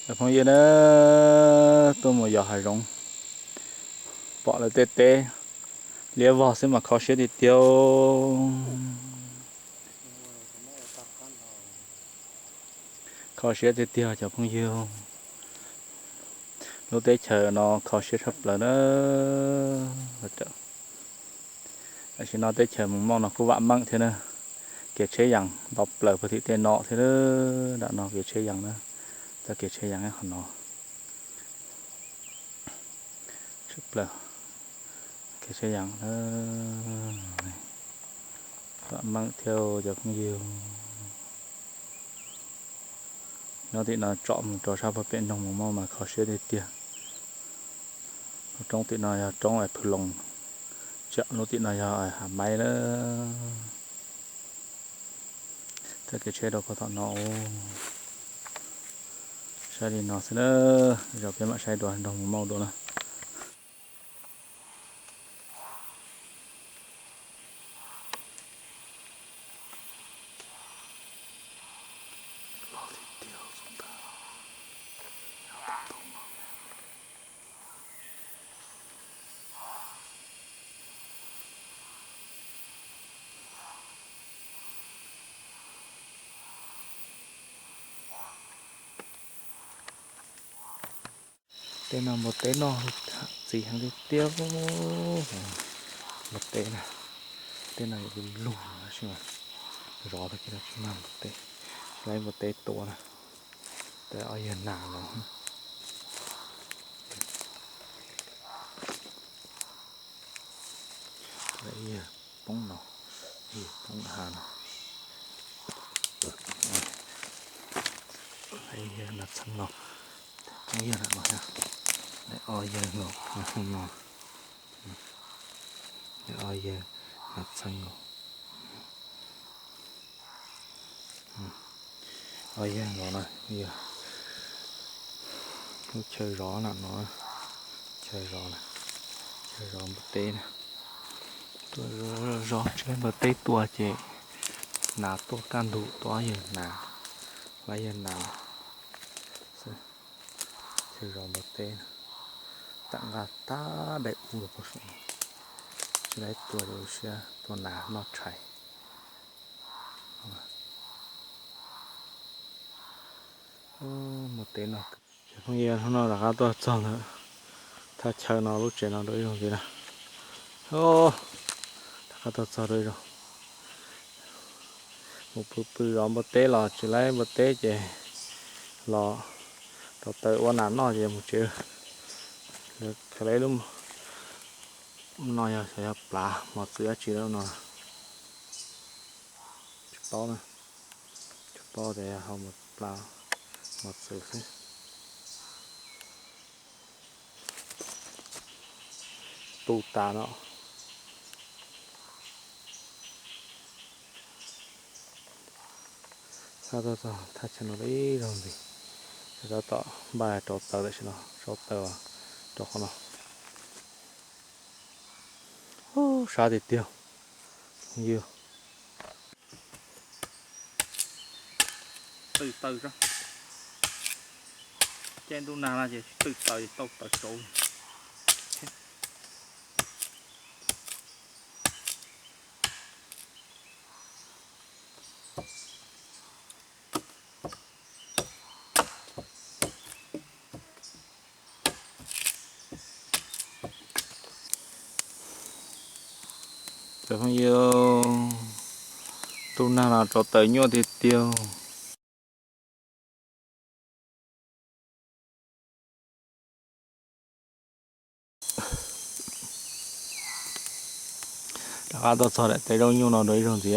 Cov phooj ywg na, tuaj mus yos hav zoov, pom lawv tej teb liab vog xwb mas kho siab tiag tiag. Kho siab tiag tiag cov phooj ywg. Lub teb chaws no kho siab tshaj plaws na. Tam sim no teb chaws Moos Mauj no kuj vam meej thiab na. Kev tsheb yees nto plaws puag tim tej no thiab. Nram no kev tsheb yees na. Txoj kev tsheb yees qhov no tshaj plaws. Kev tsheb yees na. Vam meej thiab cov phooj ywg. Nyob tim no tsom mus rau sab puag pem noog Moos Mauj mas kho siab tiag tiag. Lub roob tim no yog roob Phwv Loos, tsam lub tim no yog Hav Maib lawm. Txoj kev tsheb rau puag tom no. Saib li no xwb na, zaum peb mam saib dua nroog Moos Mauj dua na. Tej no npua teb noj txiv heev tiag tiag. Npua teb na, tej no yuav lug lug tab sis mas zov tag kis no tsis mag npua teb, tsis laib npua teb tua na. Tej ob yawg nas los, ib yawg poob no, ib yawg poob ha no, ib yawg nas txheeb no, poob yawg na no, ob yawg no, no, ob yawg nas txheeb no. Ob yawg no na, yog lub chaw zov na no, chaw zov na, chaw zov npua teb na. Tuaj zov tsis laib npua teb tua ces nas tuaj kaj ntug tua ob yawg nas, laib yawg nas xwb. Chaw zov npua teb na, tam nqaj tag daim ub los pem saum no, tsis laib tua ces ua siab tua nas noj tshais. Mus teb no, cov phooj ywg, hnub no rov qab tuaj txog ntawm thaj chaw no lub tsev no dua ib zaug ntxiv na. Rov qab tuaj txog dua ib zaug. Mus pw pw zov npua teb los tsis laib npua teb ces los rauv taws ua nas noj ces mus tsev. Khaws lub no yog xyov yog plav mos txwv dab tsi lawm no. Tsis paub na, tsis paub tias yog ho plav mos txwv xwb. Tu tas no. Xa tuaj txog thaj chaw no ib zaug ntxiv, tab tom npaj rauv taws tam sim no, rauv taws rau qhov no. Sab tiag tiag, phooj ywg. Twm taws, caij ntuj nag no ces twm taws tau taws tsauv. Cov phooj ywg, ntuj nag no rauv taws nyuaj tiag tiag. Rov qab tuaj txog daim teb zaub nyuj no dua ib zaug ntxiv.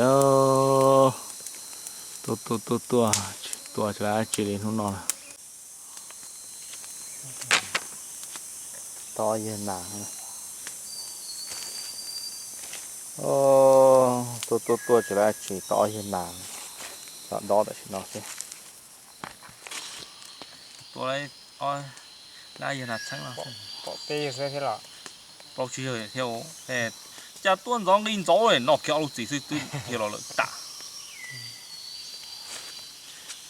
Tuaj tuaj tuaj tuaj, tsis tua tsis laib dab tsi li hnub no na. Tau ob yawg nas. Tuaj tuaj tuaj tsis laib dab tsi, tau ob yawg nas los dob tam sim no xwb. Tua lawm, ob yawg nas txheeb no. Pom teb xwb thiab los? Plaub tsib yawg thiab. Cas tuaj ntxov nqi ntxov noj kiag ob lub txiv xwb twb dhia los lawm tas.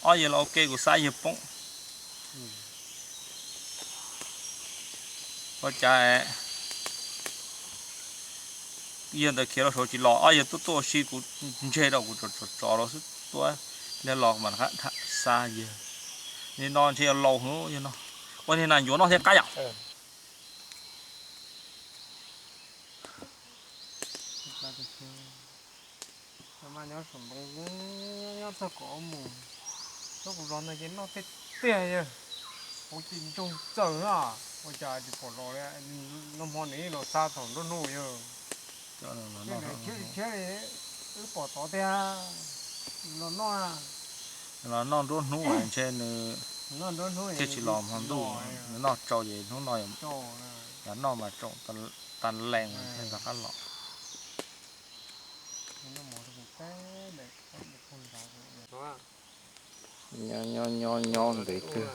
Ob yawg los ua ke, kuv xav yawg poob. Ua cas yawg ntawd khiav los saud tsis los, ob yawg tuaj tuaj ua si kuv ntseg rau kuv tsom tsom los xwb tuaj, lig los mas qab tham xa yawg. Li no ntshe yog laus hwv yawg no. Ua niag nas ncuav noj thiab qab yom. Nyob txog kom mus, txog kuv zos ntawd ces noj tiag tiag yawg. Kuv ces ntsoog txawm na, ua cas tsis pom los li. Noj hmo nws los xa thaum nruab hnub yawg. Thiab li, wb pom tod tiag, los noj. Los noj nruab hnub mas ntshe nws thiaj tsis los hmo ntuj, nws noj tsau ces hnub no yog noj mas tsaus tas lees thiaj rov qab los. Nyob nyob nyob ntev kawg.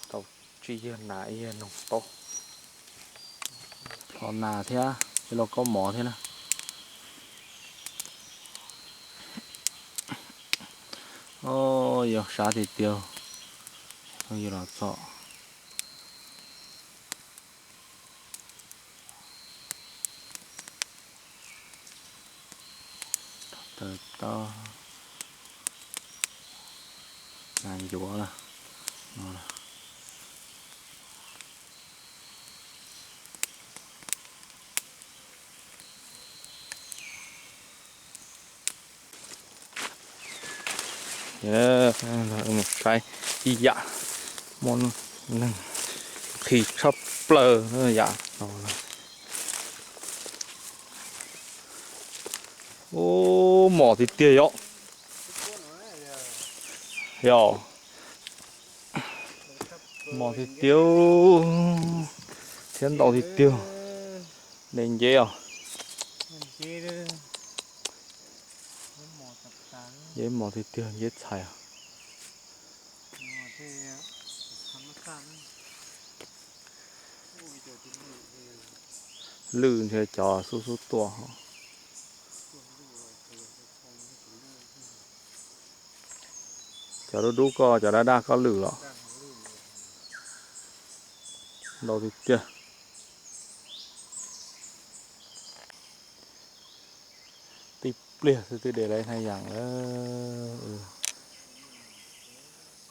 Tau tsib yawg nas ib yawg noog taub. Los nas thiab, ib los kaub mov thiab na. Yog sab tiag tiag, yog los txog. Taws tau nas ncuav na. Saib ib yam, muaj neeg qhi tshaj plaws yam no. Ub, mos tiag tiag yom. Yog mos tiag tiag thiab ntau tiag tiag. Dej nceb os. Nceb mos tiag tiag, nceb txhais os. Lwj ntshe cov xub xub tuaj. Cov dub dub koj, cov daj daj koj lwj los. Ntau tiag tiag. Tib pliag xwb twb de lawv hnab yas lawm.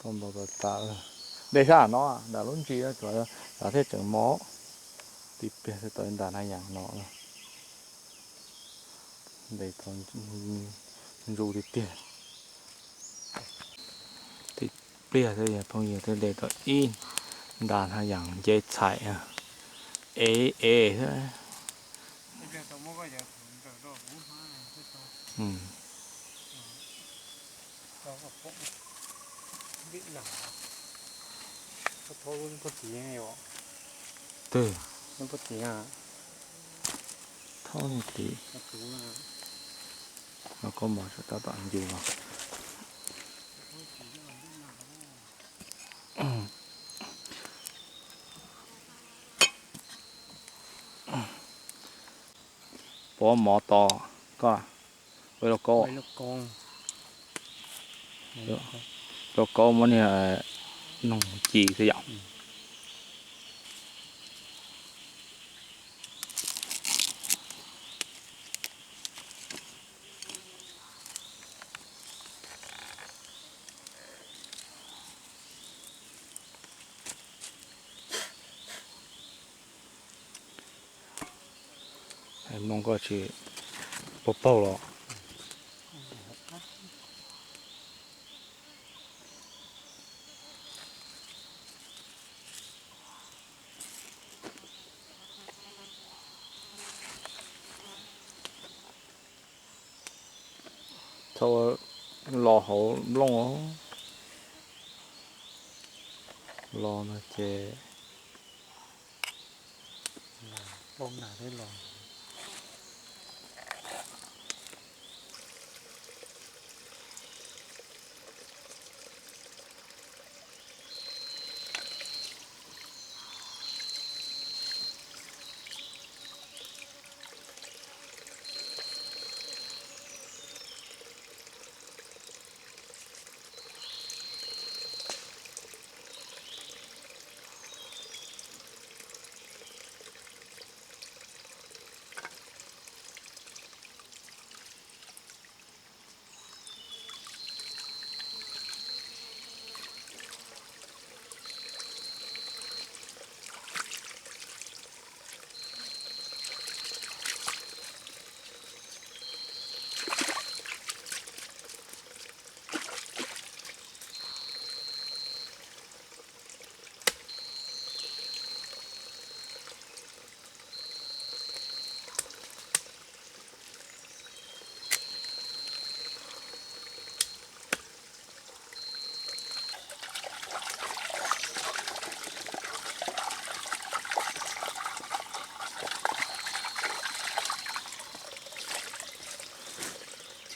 Tau ntau tas tas. De sab no nram lub ntsis, cov thiaj tseem mos. Tib pliag xwb tau ib ntas hnab yas no. De tau ntsu tiag tiag. Tib pliag xwb yog phooj ywg twb de tau ib ntas hnab yas nceb txhais. Ev ev xwb. Twg? Thaub niag tid. Los koj mos tseem tab tom ncus los. Puas mov tos koj? Ua lauj kaub. Lauj kaub muab niag noog ci xwb yom. Hais mloog koj tsis paug paug los. Thaum los hauv nplooj, los no ces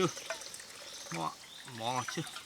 Muaj mov los xwb.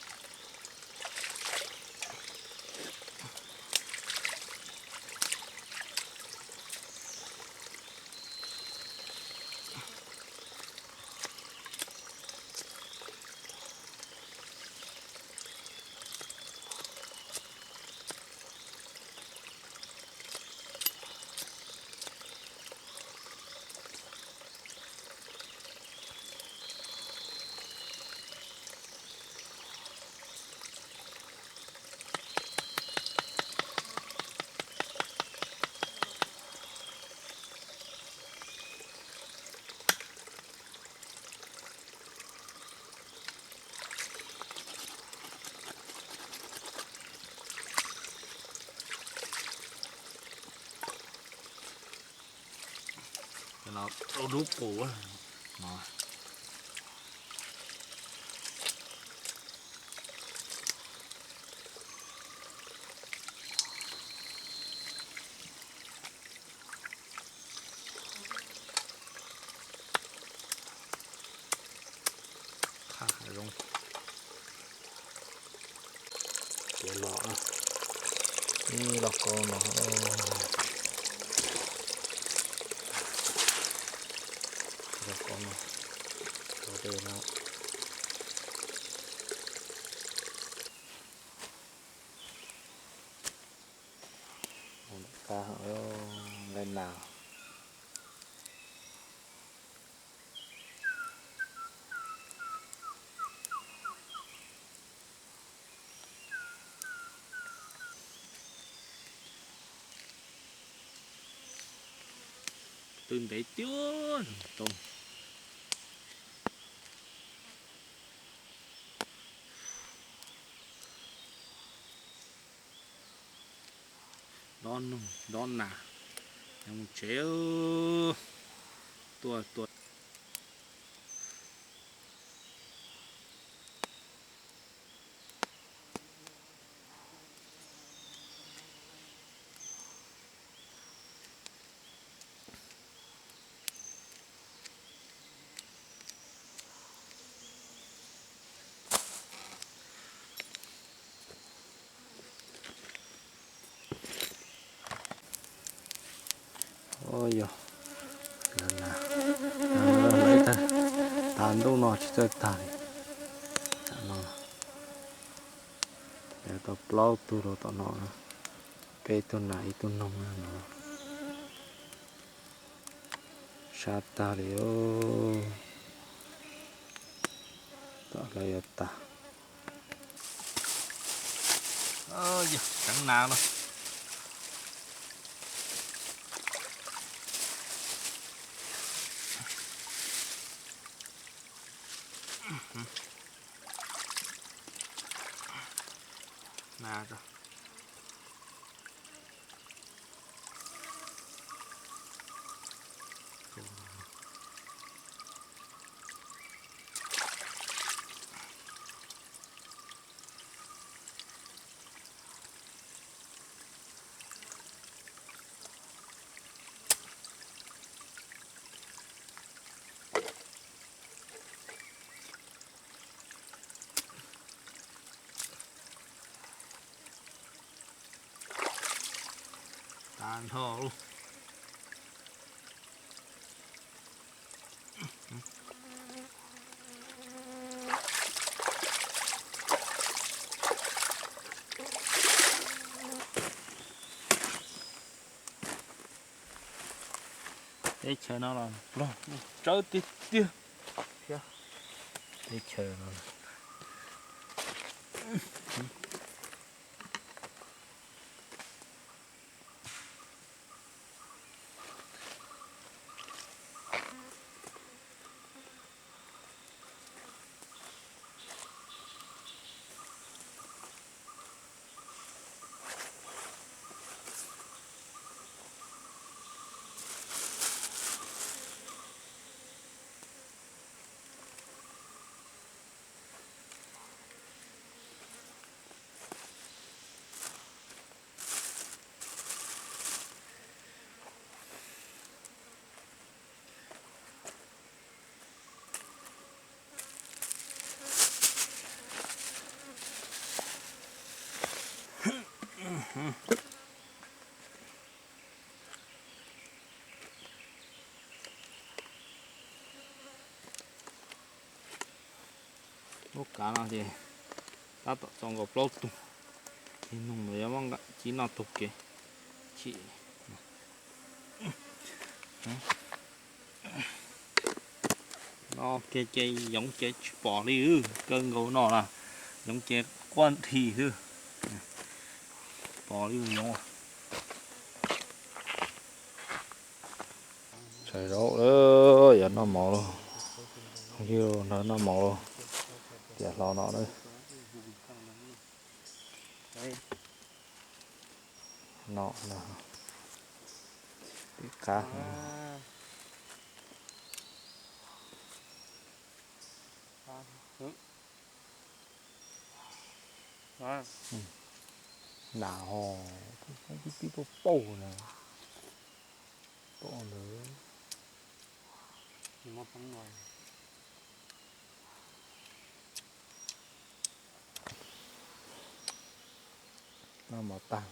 Cov no rau lub qus no. Qhaj hav zoov. Ces los, ib los kaus no, los kaus no, kaus dej no. Mus nram kab, nqaij nas. Twb ntev tiag tau. Dob noog dob nas, mus tsev. Tuaj tuaj. Ua yog, lawv tag, tas ntuj no tsis txawj tag li. Tam no lawv tau plaub tug rau tom no, peb tug nas ib tug noog no. Sab tag li. Tom lawv yuav tas. Yog seev nas no. Nas. Tas nrho lawm. Teb chaws no los ploog tsawb tiag tiag. Teb chaws no. Lub kav no ces tab tom txo nkaus plaub tug, ces nug ntawd yuav muab nqa cib noj taug kev. Chim. No kiag ces yoov ces tsis pom li, kawg nkaus no na, yoov ces quaj nthi xwb, pom li yoov. Tshais zaub lawm, yuav noj mov lauj. Yog nrog noj mov lauj, tiam hlo no na. No, peb qab. Nas ho pib pib pauj pauj na. Pauj ntawd. Noj mov tag.